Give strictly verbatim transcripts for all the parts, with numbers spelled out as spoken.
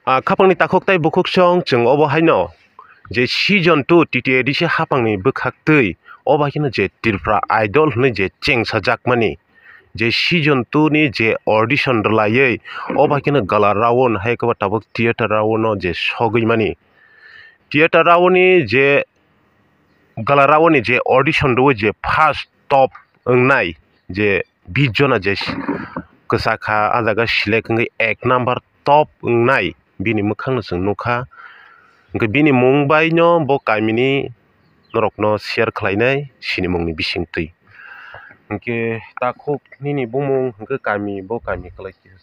Ah, khapangni takhuk tei bukhuk song chwng obo haino je season two T T A D C hapangni bwkhaktwi obo haikhe no je Tripura Idol hwnwi je chengsajakmani je season two ni je audition rwlaiwi obo haikhe no gala round hai khe bo tabuk theatre round o je sogwi mani. Theatre round ni je gala round ni je audition rwui je first top wngnai je bish jona je kwchakha, ah jaga select wngwi ek number top wngnai bini mwkhangno chwng nukha. Hwnkhe bini mung bai no bo kamini norokno share khlainai sinimungni bisingtwi. Hwnkhe takhuk nini bumung hwnkhe kami, bo kami kwlai khe?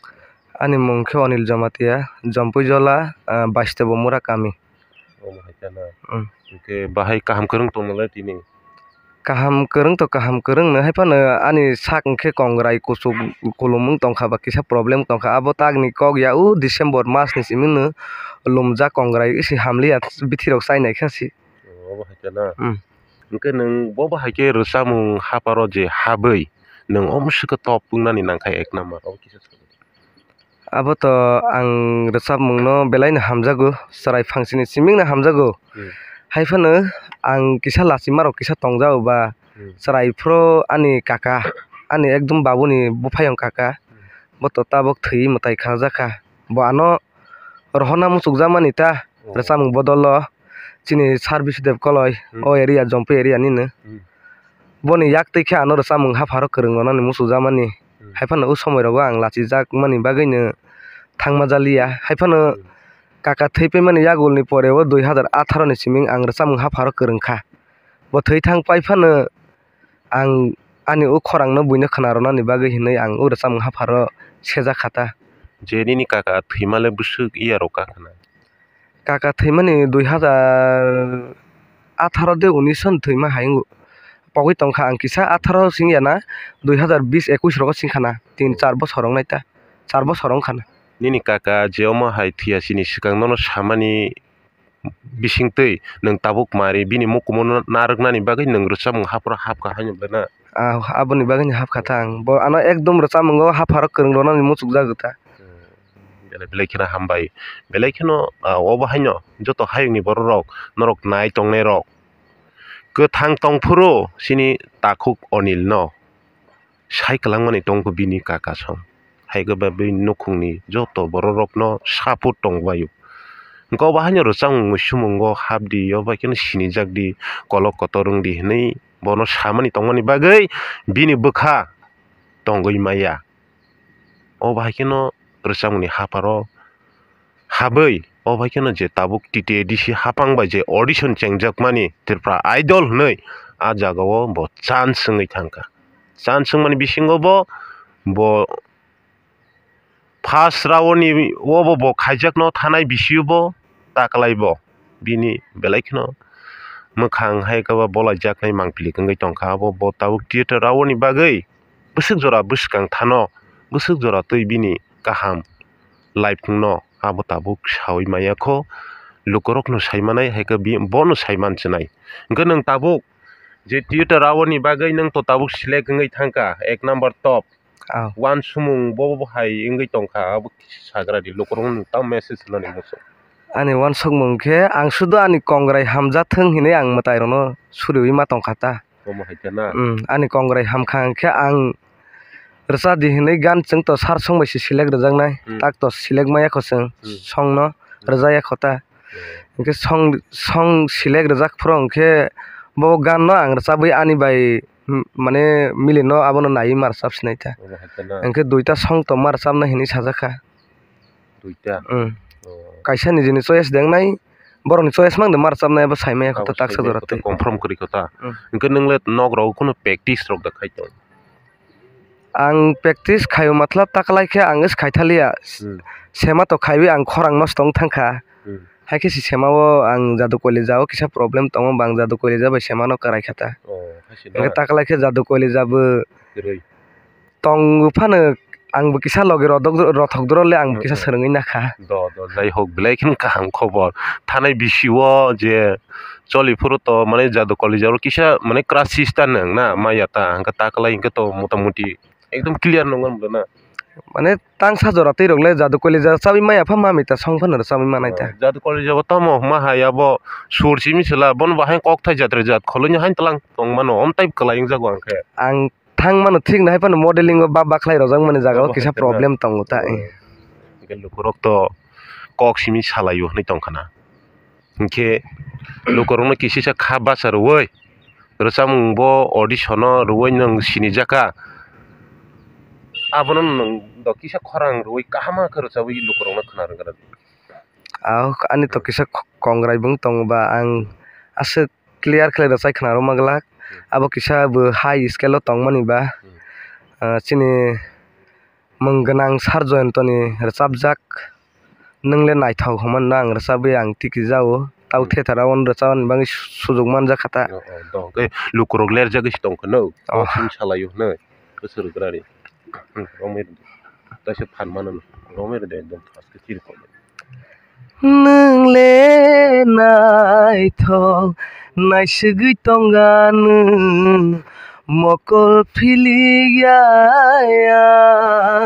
Ani mung khe Onil Jamatia, Jompuijola, ah, Baistebo Mura kami. Omo hai khe na. Mm. Hwnkhe bahai kaham kwrwng tongmani tini? Kaham kwrwng to kaham kwrwng no, hai phano ani sak hwnkhe kongrai kuchuk kulumung tongkha ba kisa problem tongkha, abo takni kok ya o December mas ni simi no lumjak kongrai isi hamliya bithi rok chainai kha si. Omo hai khe na. Mm. Hwnkhe nwng bo bahai khe rwchapmung hapharo je habwi nwng omswkhe top wngnani nangkha ek number, obo kisa sa. Abo to ang rwchapmungno belaino hamjago, chwrai phangsini simingno hamjago. Hmm. Hai phano ang kisa lachimarok kisa tongjago ba, hmm, chwrai phuru ani kaka, ani ekdom babuni buphayung kaka, hmm, bo to tabuk thwi mwtai kharjakha. Bo ano rohorna muchukjakmani ta, oh, rwchapmung bodolo chini Sir Bisudev Koloi, hmm, o area, Jompu area nino. Hmm. Boni yak twi khe ano rwchapmung hapharo kwrwng rwnani muchukjakmani. Hmm. Hai phano o somoi rogo ang lachijakmani bagwino thangma jaliya. Hai phano, hmm, kaka thwi paimani yagulni pore o dui hazar atharo ni siming ang rwchapmung hapharo kwrwng kha. Bo thwi thang pai phano ang ani o khorangno buino khna rwnani bagwi hinwi ang o rwchapmung hapharo sejak kha ta. Je nini kaka thwimale bwswk iya rok kha khna? Kaka thwimani dui hazar atharo de unis ni thwima hai wng, pogwi tongkha ang kisa atharo sing ya na, dui hazar bis ekush rogo sing kha na, tin char bosor wng nai ta, char bosor wng kha na. Nini kaka je omo hai thwiya sini swkang nono samani bisingtwi nwng tabuk mari bini mukumu narwknani bagwi nwng rwchapmung hapharo hapkha haino belai na? Ah, aboni bagwino hapkha ta ang. Bo ano ekdom rwchapmungo hapharo kwrwng rwnani muchukjago ta. Hmm. Belai, belai kheno hambai. Belai kheno, ah, obo haino joto hayungni bororok norok nai tongnairok kwthang tongphuru chini takhuk Onilno sai kwlangmani tongkho bini kaka song. Hai khe ba bini nukhungni joto bororokno support tongbaio. Hwnkhe obo haino rwchapmung muisumungo hapdi, obo haikhe sinijakdi, kolok kotor wngdi hinwi bono samani tongmani bagwi bini bwkha tongwi maya. Obo hai kheno rwchapmungni hapharo habwi, obo hai kheno je tabuk T T A D C haphang bai je audition chengjakmani Tripura Idol hinwi, ah jagao bo chance wngwi thangkha. Chance wngmani bisingo bo, bo first round ni o bo, bo khaijakno thanai bisiyo bo taklai bo bini belai kheno mwkhang hai khe bo bolaijaknai mangpili wngwi tongkha. Abo bo tabuk theatre round ni bagwi bwswk jora bwskang thano, bwswk jora twi bini kaham life no abo tabuk sawi maya kho. Lukurokno sai manai hai khe bi-, bono sai man chinai. Hwnkhe nwng tabuk je theatre round ni bagwi nwng to tabuk select wngwi thangkha, ek number top. Ah. Wansukmung bo, bo hai wngwi tongkha, abo kisa sagra di, lukurokno nwng tamo message rwnani muchung. Ani wansukmung khe ang sudu ani kongrai hamjathwng hinwi ang mwtairokno suriwi ma tongkha ta. Omo hai khe na? Hmm, ani kongrai hamkha hwnkhe ang rwchadi hinwi gan chwng to sir song bai se select rwjaknai, hmm, tak to select maya kho chwng, hmm, songno, hmm, rwjak ya kho ta. Hwnkhe song, song select rwjak phuru hwnkhe bo gan no ang rwchabwi ani bai, m-, mane milino abono naiwi ma rwchap sinai ta. Omo hai khe na? Hwnkhe duita song tongma rwchapna hinwi sajak kha. Duita? Mm. Oh. Kaisa nijini choice de wngnai, borokni choice mang de ma rwchapnai abo saimaya kho ta taksa jora twi. Confirm kwrwi kho ta? Mm. Hwnkhe nwng le nok rogo kheno practice rok da khai tong? Ang practice khaio matlab taklai khe ang is khaithaliya. Hmm. Sema to khaiwi ang khorang nosto wng thangkha. Hmm. Haikhe si sema o ang Jadu Koilija o kisa problem tongo, bo ang Jadu Koilija bai sema no kwrai kha ta. Oh, hai se. Hwnkhe na? Taklai khe Jadu Koilija bo kwrwi tong phano ang bo kisa logi rodok, rothok doro le ang bo kisa, hmm, swrwngwi nakha. Do, do, jai hok, belai khe kaham khobor. Thanai bisi o je choli phuru to mane Jadu Koilija o kisa mane crush system nang na maya ta, hwnkhe taklai hwnkhe to mota moti ekdom clear nongo na. Mane tangsa jora twi rok le jadu kolija chawi maya pha mami ta song phano chawi manai ta. Jadu kolija bo tamo ma hai abo sur simi sela bono bahai kok thai jat re jat kholoini hain tlang tong mano om type kwlai wng jago ang khe. Ang thang mano thik nai phano modeling o ba bakhlai rojak mani jaga o kisa problem tongo ta. Hwnkhe lukurok to kok simi salaio hwnwi tong khana. Hinkhe lukurokno kisisa kha bacha rwui rwchapmung bo audition o rwui nwng sinijakha. Abono nwng do kisa khorang rwui kaham khe rwchabwi lukurokno khna rwgwna. Ang ani to kisa kongrai bung tongo ba ang aswk clear khlai rwchai khna rwma glak. Abo kisa bo high scale o tongmani ba. Ah, chini mwng gwnang Sir Joyantoni rwchapjak Nwng le naithok hwnmano ang rwchabwi ang tiki jao. Tao theater o rwchabani bagwi sujok manjakha ta. Lukurok lerjagwi se tongkha no. Simi salaio hwnwi. Bwswrwgrani. Romwi rwdi. Taisa phan mano. Romwi rwdi ekdom thaske chiri kok. Nwng le naithok naisugwi tonga nwng. Mokol philikya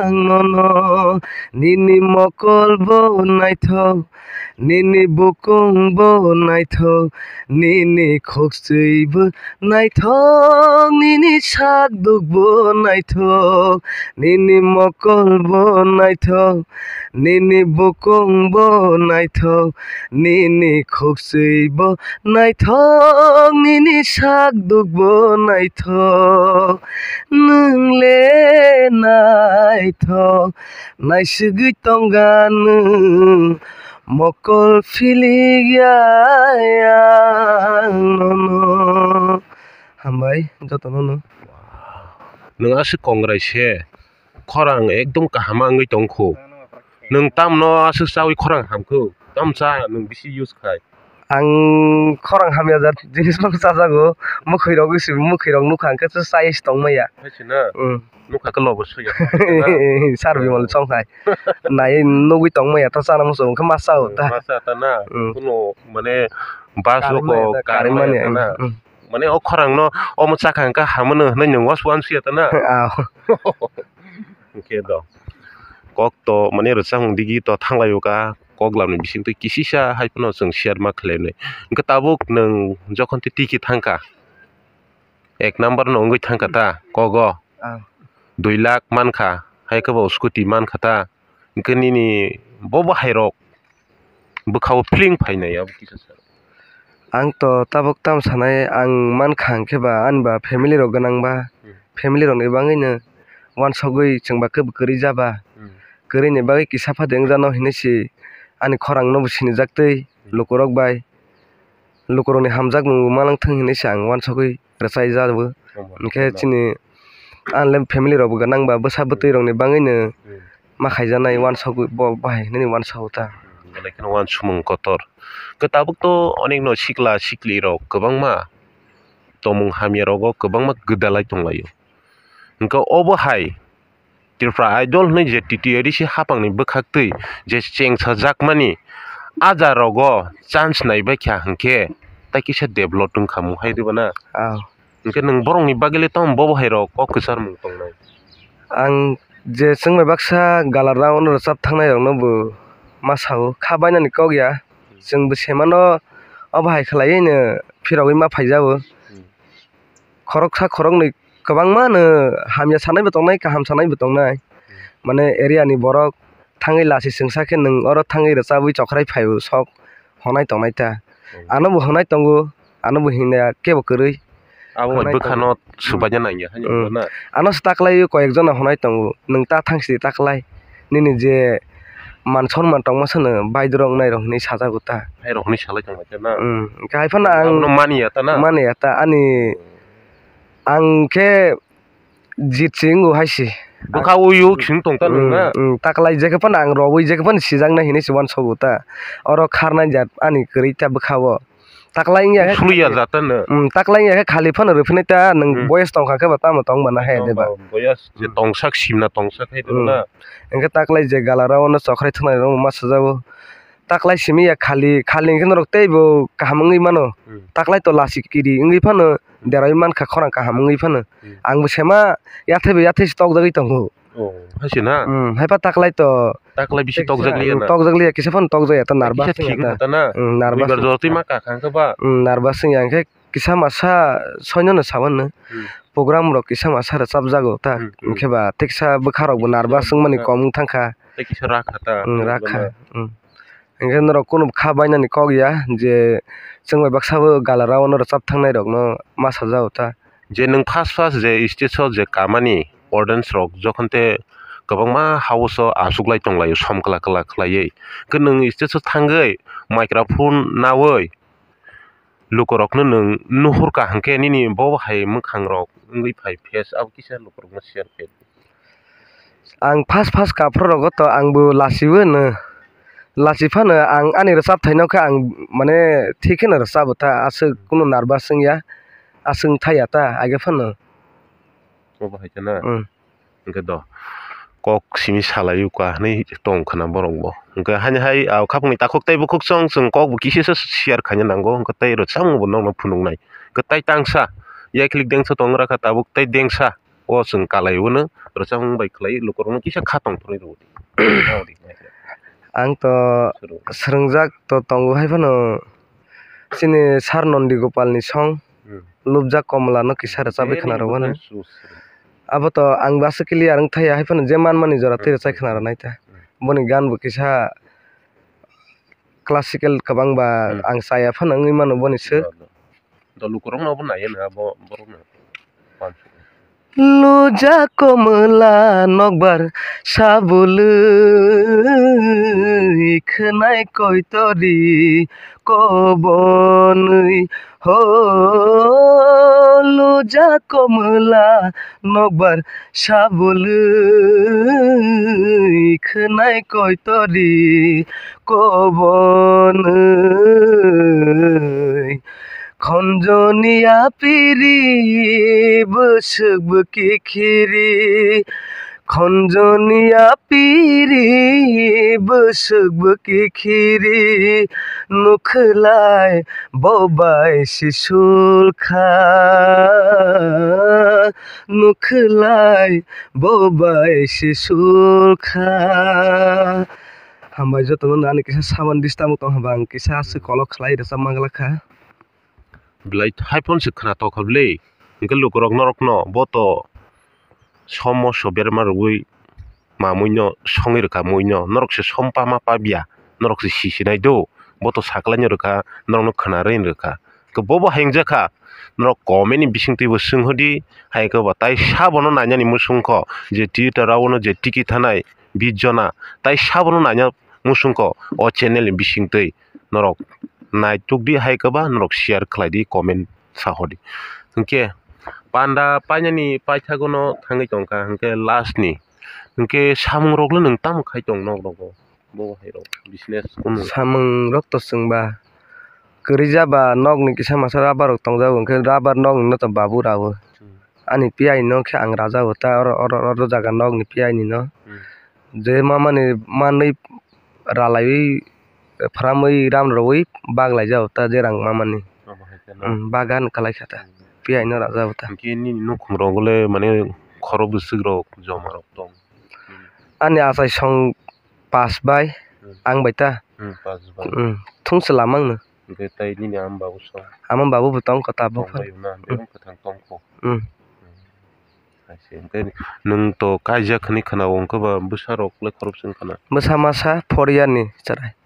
ang nono, nini mokol bo naithok, nini bukung bo naithok, nini khokchwi bo naithok, nini sakduk bo naithok, nini mokol bo naithok, nini bukung bo naithok, nini khokchwi bo naithok, nini sakduk bo naithok. Nwng le naithok naisugwi tonga nwng, mokol philikya ang nono. Hambai jotono no. Nwng aswk kongrai se. Khorang ekdom kaham wngwi tongkhu. Nwng tamno aswk chawi khorang hamkhu? Tamsa nwng bisi use khai? Ang khorang hamya jat jinis phano chajago, mwkhwi rok isi mwkhwi rok nukha hwnkhe chai isi tongmaya. Hai se na? Nukha khe lobo suya. Sir Bimal chongkhai. Nai nugwi tongmaya to chana muchung hwnkhe ma chao ta. Ma cha ta na? Kuno mane bus rok karwi manya ta na? Mane o khorang no omo chakha hwnkhe hamano hwnwi nwng was wan suya ta na? Ah. Hwnkhe do kok to mane rwchapmung digi to thanglaio ka, kok lamni bisingtwi kisisa hai phano chwng share ma khlainai. Hwnkhe tabuk nwng jokhon tei tiki thangkha, ek number no wngwi thangkha ta kogo. Ah. Dui lakh mankha, hai khe bo scooty mankha ta. Hwnkhe nini bo bo hai rok bwkhao feeling phainai abo kisa sa. Ang to tabuk tamo sanai, ang mankha hwnkhe ba ani ba family rok gwnang ba, family rokni bagwino wansogwi chwng ba khe kwrwi ja ba. Kwrwini bagwi kisa phade wngjakno hinwi se ani khorangno bo sinijaktwi lukurok bai, lukurokni hamjakmung bo manlangthwng hinwi se ang wansogwi rwchai ja bo. Hwnkhe chini ani le family rok bo gwnang ba, bwsa bwtwi rokni bagwino ma khaijaknai wansogwi bo bahai hinwi wansago ta. Belai kheno wansukmung kotor. Khe tabuk to onekno sikla sikli rok kwbangma tongmung hamya rogo kwbangma gwdalai tonglaio. Hwnkhe obo hai Tripura Idol hwnwi je T T A D C haphangni bwkhaktwi je chengsajakmani, a ja rogo chance naibaikha hwnkhe tai kisa develop wngkha mung hai diba na? Ah. Hwnkhe nwng borokni bagwi le tamo bobo hai rok kok kwcharmung tongnai? Ang je chwngbai baksa gala round rwchap thangnai rokno bo ma sao, kha bainani kok ya, chwng bo se mano obo hai khlaiwi no phirogwi ma phaijago. Khoroksa khoroknwi kwbangma no hamya sanai bo tongnai, kaham sanai bo tongnai, mane area ni borok thangwi lasi chwngsa khe nwng oro thangwi rwchabwi chokhrai phaio sok honai tongnai ta. Ano bo honai tongo, ano bo hinna kebo kwrwi. Abo bai bwkhano subaina nangya hai na? Ano se taklai koi ek jona honai tongo, nwng ta thang si taklai nini je man sonman tongma sano baidrok wngnai rok hinwi sajago ta. Hai rok hinwi salai tongma khe na? Hwnkhe hai phano ang mani ya ta na? Mani ya ta ani, ang khe jit se wngo hai se. Bwkha o yok sing tong ta nwng na? Taklai je khe phano ang rowui je khe phano sijaknai hinwi se uansogo ta. Oro kharnai jat ani kwrwi ta bwkha o. Taklai wngya khe suluya jat ta no? Taklai wngya khe khali phano rwphinai ta nwng boyes tongkha khe ba tamo tong mano hai de ba. Boyes je tongsak simna tongsak hai de na? Hwnkhe taklai je gala rao no chokhrai thwngnai rok ma sajago. Taklai simi ya khali, khali hwnkhe norok teibo kaham wngwi mano. Taklai to lasi kiri wngwi phano derai mankha khorang kaham wngwi phano. Ang bo sema yathai bai yathai se tokjagwi tongo. Oh, hai se na? Hmm, hai pa taklai to. Taklai bisi tokjak liya na? Tokjak liya, kisa phano tokjak ya ta, nervous wngya ta. Kisa thik wngkha ta na? Hmm, nervous wngya. Duibar jora twi ma kakha hwnkhe ba? Hmm, nervous wngya, hwnkhe kisa masa soino no saban no. Hmm. Program rok kisa masa rwchapjago ta. Hmm, hmm. Hwnkhe ba teksa bwkha rok bo nervous wngmani kom wng thangkha. Tei kisa rakha ta. Hmm, rakha. Hmm. Hwnkhe norok kunu kha bainani kok ya je chwng bai baksa bo galarao no rwchap thangnai rok no ma sajao ta. Je nwng first first je stage o je kamani audience rok jokhon te kwbangma house o achuklai tonglaio som kwla kwla khlaiwi. Hwnkhe nwng stage o thangwi microphone nawi lukurokno nwng nuhurkha hwnkhe nini bo hai mwkhangrok wngwi phai face abo kisa lukurokno share khe. Ang first first kaphra rogo to ang bo lachiwi no, lachi phano ang ani rwchap thaino khe ang mane thik kheno rwchabo ta, aswk kunu nervous wngya, aswk thaya ta age phano. Obo hai kheno. Hmm. Hwnkhe do kok simi salai o ka hinwi tong khwna borok bo. Hwnkhe haini hai, ah, khapangni takhuk tei bukhuk chwng chwng kok bo kisa se share khaina nango, hwnkhe tei rwchapmung bo nokno phunuknai. Hwnkhe tei tangsa yaklik dengsa tongra kha tabuk tei dengsa o chwng kalai o no rwchapmung bai khlai lukurokno kisa kha tongthorwi rw di. Ang to swrwngjak to tongo hai phano chini Sir Nondi Gopal ni song. Hmm. Lubjak Komla no kisa rwchapwi khwna rw mano. Abo to ang bo aswk clear wng thaya, hai phano je manmani jora twi rwchai khwna rwnai ta. Hmm. Boni gan bo kisa classical kwbang ba. Hmm. Ang chaya phano wngwi mano boni se. Do, do. Do lukurokno obo naiya na abo borokno. Lujak komla nokbar sabului khwnai koitori kobonwi ho. Lujak komla nokbar sabului khwnai koitori kobonwi. Khonjoni apiri bwswk bwkikhiri, khonjoni apiri bwswk bwkikhiri, nukhlai bo bai sisulkha, nukhlai bo bai sisulkha. Hambai jotono, ani kisa sound disturb tong hwnba ang kisa aswk kolok khlai rwchap manglakha. Belai hai phano se khwna tokha bwle. Hwnkhe lukurok norokno bo to som moso berma rwui mamui no songwi rwkha mui no. Norok se som pama pabya, norok se sisinai do. Bo to saklaino rwkha, norokno khwna rwino rwkha. Hwnkhe bobo hai wngjakha, norok comment ni bisingtwi bo swng hodi, hai khe bo tai sabono nainani muchungkho je Twitter o no je tiki thanai bish jona, tai sabono naina muchungkho o channel ni bisingtwi. Norok naitukdi hai khe ba norok share khlaidi, comment sahodi. Hwnkhe panda painani paithagono thangwi tongkha, hwnkhe last ni hwnkhe samungrokle nwng tamo khai tong nok rogo? Bo hai rok business kunu. Samungrok to chwngba kwrwija ba nokni kisa masa rubber rok tongjago, hwnkhe rubber nokni no to babu rao. Hmm. Ani piyai no khe ang rajao ta oro, oro, oro jaga nokni piyai ni no. Hmm. Je mamani manwi ralaiwi phramwi ram rwui bak laijao ta je rang mamani. Obo hai kheno. Hmm, bagan kalai kha ta. Hmm. Piyai no rajao ta. Hwnkhe nini nukhung rok le mane khoro bwswk rok joma rok tong. Hmm. Ani achai song pas bai. Hmm. Ang bai ta. Hmm, pas bai. Hmm, thung se lamang no. Hwnkhe tei nini ama babu song? Ama babu bo tong kha tabuk. Tong phano. Bai na, hmm, bereng kwthang tong kho. Hmm. Hmm. Hai se, hwnkhe nwng to kaijak hwnwi khwnao, hwnkhe ba bwsa rok le khoroksa wngkha na? Bwsa masa four year ni chwrai.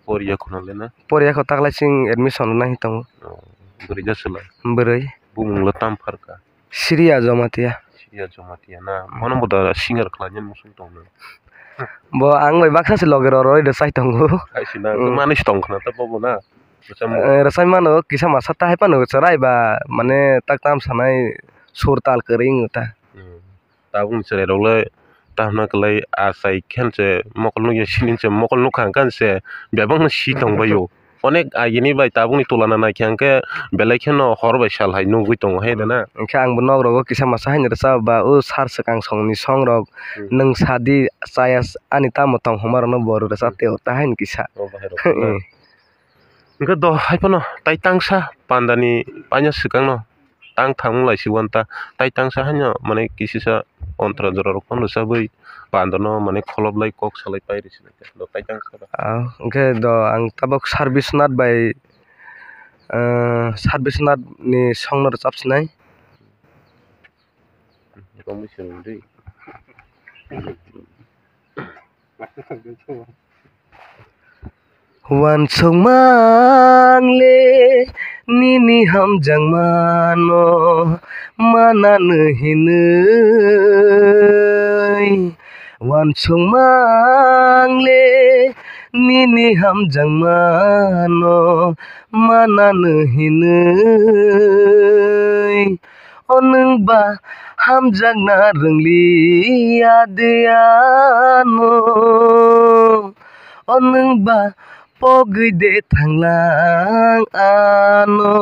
Four year khwna le na? Four year kho taklai chwng admission rwna hi tongo. Oh, bwrwi ja swlai? Bwrwi. Bumung le tam pharkha? Siriya Jomatia. Siriya Jomatia na? Mano bo da singer khlainani muchung tong nang? Bo ang bai baksa se loge rw rw rw sai tongo. Hai se na, hmm, manwi se tong khna ta bobo na? Bwsa mo. Eh, rwchapmano kisa masa ta hai phano chwrai ba mane tak tam sanai sur tal kwrwi wngwi ta. Hmm. Tabukni chwrairok le tamo kwlai achai khe se mokol nukya sini se mokol nukha hwnkhe se bebakno si tongbaio. Onek agini bai tabukni tulana naikha hwnkhe belai kheno hor bai sal hai nugwi tongo hai da na. Hwnkhe ang bo nok rogo kisa masa haino rwchap ba o sar swkang songni songrok, hmm, nwng sadi chaya ani tamo tong hwnmarokno bo rwchap teo ta haino kisa. O bahai rok na. Hmm. Hwnkhe do hai phano tai tangsa pandani paina swkangno. tang thang lai si uan ta, tai tang sa haino mane kisisa ontra jora rok phano rwchabwi pando no mane kholop lai kok salai pai rw si lai ta, do tai tang sa. Ah, hwnkhe do ang tabuk Sarbisnath bai, ah, Sarbisnath ni song no rwchap sinai. Uansukmang le nini hamjakmano mananw hinwi. Uansukmang le nini hamjakmano mananw hinwi. O nwng ba hamjakna rwngliya de ano. O nwng ba pogwi de thanglang ano.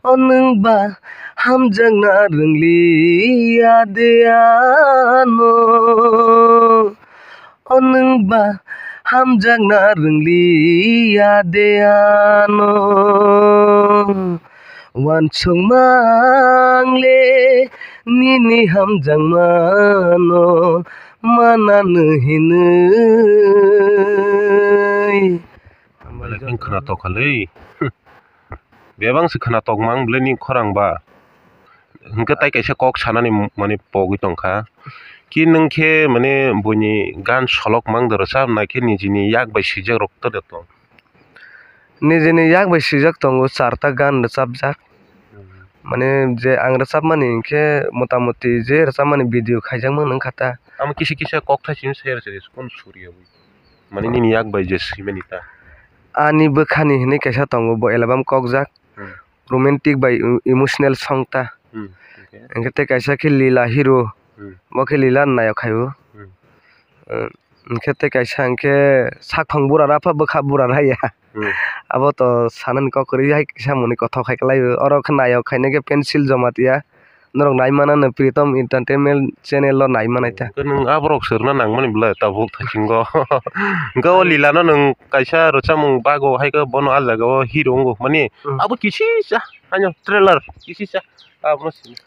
O nwng ba hamjakna rwngliya de ano. O nwng ba hamjakna rwngliya de ano. Uansukmang le nini hamjakmano mananw hinwi. Belai kheno khwnatok kha le. Bebak se khwnatok mang bwlai ni khorang ba. Hwnkhe tai kaisa kok sanani mani pogwi tongkha. Ki nwng khe mane buini gan solok mang de rwchap nai khe nijini yak bai swijak rok to de tong. Nijini yak bai swijak tongo charta gan rwchapjak. Mane je ang rwchapmani hinkhe motamoti je rwchapmani video khaijakmani wngkha ta. Amo kisa kisa kok thaising se rwchapmani suriya bwi. Mane nini yak bai je swimani ta. Ani bwkhani hinwi kaisa tongo bo album kokjak. Hmm. Romantic bai emotional song ta. Hmm, okay. Hwnkhe tei kaisa khe Lila hero. Hmm. Bo khe Lila ni nayok khai o. Hmm. Eh, hwnkhe tei kaisa hwnkhe sakhong bura ra pha bwkha bura ra ya. Hmm. Abo to sanani kok kwrwi hai kisa mwnwi kothok hai kwlai o. Oro khe nayok khainai khe Pencil Jamatia. Norok nai mano no Pritom Entertainment channel o nai manai ta. Hwnkhe nwng aborok swrwngna nangmani belai tabuk thaisingo. Hwnkhe o Lila no nwng kaisa rwchapmung bago hai khe bono ah jaga o hero wngo mani. Hmm. Abo kisisa haino trailer kisisa abono sini.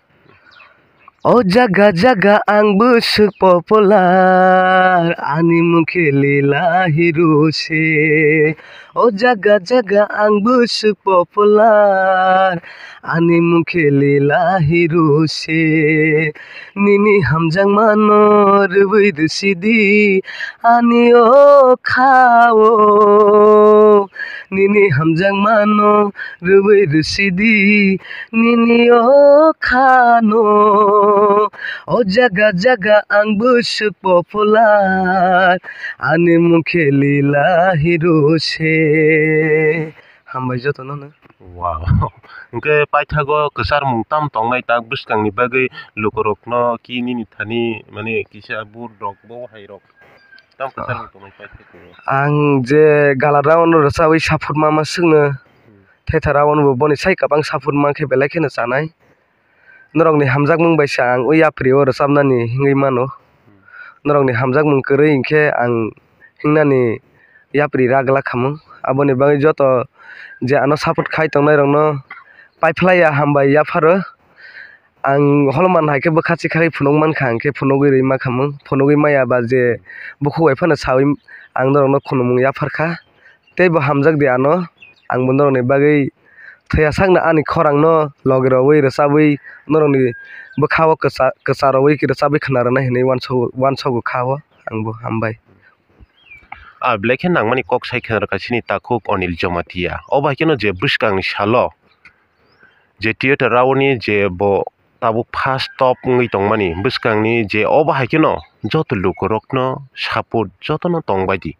O jaga jaga ang bwswk popular, ani mung khe Lila hero se. O jaga jaga ang bwswk popular, ani mung khe Lila hero se. Nini hamjakmano rwui rwsidi ani o kha o. Nini hamjakmano rwui rwsidi nini o kha no. O jaga jaga ang bwswk popular, ani mung khe Lila hero se. Hambai jotono no. Wow. Hwnkhe paithago kwcharmung tam tongnai tak bwskangni bagwi lukurokno ki nini thani mane kisa bur rok bo hai rok tam kwcharmung tongnai paithago. Ang je gala round rwchawi support ma ma swkno, hmm, thethar abono bo boni sai kwbang support ma khe belai kheno chanai. Norokni hamjakmung bai se ang o yapri o rwchapnani hingwi mano. Norokni hamjakmung kwrwi hinkhe ang hingnani yapri ra glak khamung. Aboni bagwi joto je ano support khai tongnairokno paiphlaiya hambai yapharo. Ang holman hai khe bwkha chikha phunuk mankha, hinkhe phunugwi rwima khamung. Phunugwi maya ba je bukhuk bai phano sawi ang norokno khunumung yapharkha. Tei bo hamjak di ano, ang bo norokni bagwi thwiya sakno ani khorangno logi rogwi rwchabwi norokni bwkha-o kwcha-, kwcha rogwi rwchabwi khna rwnai hinwi uansogo, uansogo kha-o ang bo. Hambai. A belai khe nangmani kok sai khe rwkha chini takhuk Anil Jamatia. O bai kheno je bwskangni salo je theater-o ni je bo tabuk first top wngwi tongmani bwskangni je obo hai kheno joto lukurokno support jotono tongbaidi.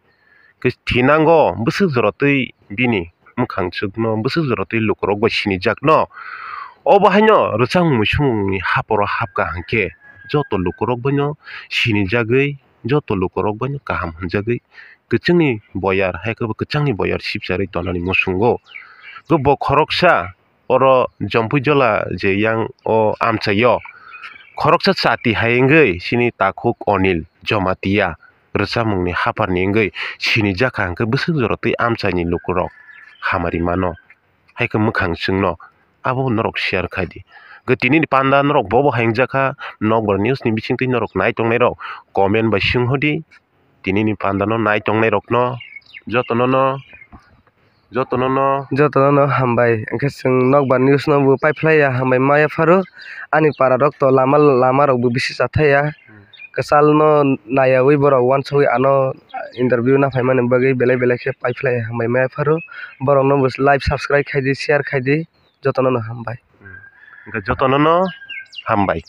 Khe thinango bwswk jora twi bini mwkhang swkno bwswk jora twi lukurok bai sinijakno. Obo haino rwchapmung muisungmungni haporo hapkha hinkhe joto lukurok baino sinijagwi, joto lukurok baino kaham hwnjagwi kwchwngni boyar hai khe bo kwchangni boyar sibcharwi tonani muchungo. Bo khoroksa oro Jampui Jola je yang o amchaio khoroksa chati hai wngwi chini takhuk Anil Jamatia rwchapmungni hapharni wngwi sinijak kha hinkhe bwswk jora twi amchaini lukurok hamari mano. Hai khe mwkhang chwngno abo norok share khai di. Hwnkhe tini ni panda norok bo bo hai wngjakha, Nokbar News ni bisingtwi norok nai tongnai rok comment bai sung hodi. Tini ni panda no nai tongnai rok no jotono no, jotono no, jotono no hambai. Hwnkhe chwng Nokbar News no bo pai phlai ya, hambai ma yapharo. Ani para rok to lama, lama rok bo bisi cha thai ya. Kwchal no naiyawi borok uansugwi ano interview na phaimani bagwi belai belai khe pai phlai ya, hambai ma yapharo. Borok no bo like, subscribe khai di, share khai di, jotono no hambai. Hwnkhe jotono no hambai.